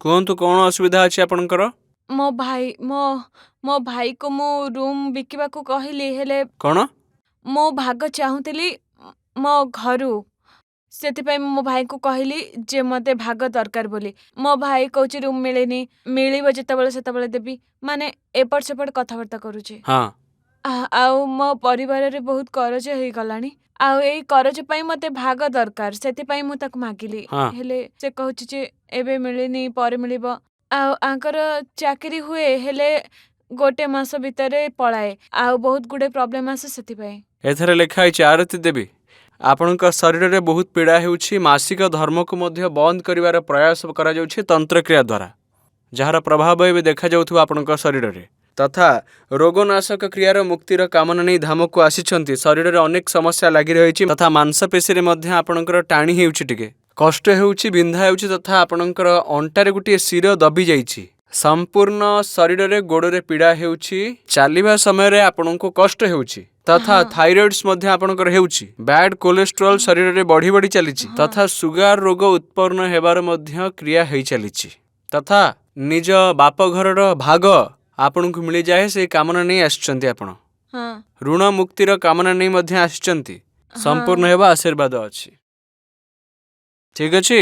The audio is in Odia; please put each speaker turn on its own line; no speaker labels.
କୁହନ୍ତୁ କଣ ଅସୁବିଧା ଅଛି ଆପଣଙ୍କର?
ମୋ ଭାଇ ମୋ ମୋ ଭାଇକୁ ମୁଁ ରୁମ୍ ବିକିବାକୁ କହିଲି, ହେଲେ
କଣ?
ମୁଁ ଭାଗ ଚାହୁଁଥିଲି ମୋ ଘରୁ। ସେଥିପାଇଁ ମୁଁ ମୋ ଭାଇଙ୍କୁ କହିଲି ଯେ ମୋତେ ଭାଗ ଦରକାର ବୋଲି। ମୋ ଭାଇ କହୁଛି ରୁମ୍ ମିଳିନି, ମିଳିବ ଯେତେବେଳେ ସେତେବେଳେ ଦେବି। ମାନେ ଏପଟ ସେପଟ କଥାବାର୍ତ୍ତା କରୁଛି।
ହଁ।
ଆଉ ମୋ ପରିବାରରେ ବହୁତ କରଜ ହେଇଗଲାଣି, ଆଉ ଏଇ କରଜ ପାଇଁ ମୋତେ ଭାଗ ଦରକାର, ସେଥିପାଇଁ ମୁଁ ତାକୁ ମାଗିଲି।
ହଁ।
ହେଲେ ସେ କହୁଛି ଯେ ଏବେ ମିଳିନି, ପରେ ମିଳିବ। ଆଉ ଆଙ୍କର ଚାକିରି ହୁଏ, ହେଲେ ଗୋଟେ ମାସ ଭିତରେ ପଳାଏ, ଆଉ ବହୁତ ଗୁଡ଼େ ପ୍ରୋବ୍ଲେମ୍ ଆସେ ସେଥିପାଇଁ।
ଏଥିରେ ଲେଖା ହେଇଛି, ଆରତୀ ଦେବୀ, ଆପଣଙ୍କ ଶରୀରରେ ବହୁତ ପୀଡ଼ା ହେଉଛି। ମାସିକ ଧର୍ମକୁ ମଧ୍ୟ ବନ୍ଦ କରିବାର ପ୍ରୟାସ କରାଯାଉଛି ତନ୍ତ୍ରକ୍ରିୟା ଦ୍ୱାରା, ଯାହାର ପ୍ରଭାବ ଏବେ ଦେଖାଯାଉଥିବ ଆପଣଙ୍କ ଶରୀରରେ। ତଥା ରୋଗନାଶକ କ୍ରିୟାର ମୁକ୍ତିର କାମନା ନେଇ ଧାମକୁ ଆସିଛନ୍ତି। ଶରୀରରେ ଅନେକ ସମସ୍ୟା ଲାଗି ରହିଛି, ତଥା ମାଂସପେଶୀରେ ମଧ୍ୟ ଆପଣଙ୍କର ଟାଣି ହେଉଛି, ଟିକେ କଷ୍ଟ ହେଉଛି, ବିନ୍ଧା ହେଉଛି, ତଥା ଆପଣଙ୍କର ଅଣ୍ଟାରେ ଗୋଟିଏ ଶିର ଦବି ଯାଇଛି। ସମ୍ପୂର୍ଣ୍ଣ ଶରୀରରେ ଗୋଡ଼ରେ ପୀଡ଼ା ହେଉଛି, ଚାଲିବା ସମୟରେ ଆପଣଙ୍କୁ କଷ୍ଟ ହେଉଛି, ତଥା ଥାଇରଏଡ୍ସ ମଧ୍ୟ ଆପଣଙ୍କର ହେଉଛି। ବ୍ୟାଡ୍ କୋଲେଷ୍ଟ୍ରଲ ଶରୀରରେ ବଢି ବଢି ଚାଲିଛି, ତଥା ସୁଗାର ରୋଗ ଉତ୍ପନ୍ନ ହେବାର ମଧ୍ୟ କ୍ରିୟା ହେଇ ଚାଲିଛି, ତଥା ନିଜ ବାପ ଘରର ଭାଗ ଆପଣଙ୍କୁ ମିଳିଯାଏ ସେଇ କାମନା ନେଇ ଆସିଛନ୍ତି ଆପଣ।
ହଁ।
ଋଣ ମୁକ୍ତିର କାମନା ନେଇ ମଧ୍ୟ ଆସିଛନ୍ତି।
ହଁ।
ସମ୍ପୂର୍ଣ୍ଣ ହେବା ଆଶୀର୍ବାଦ ଅଛି। ଠିକ ଅଛି।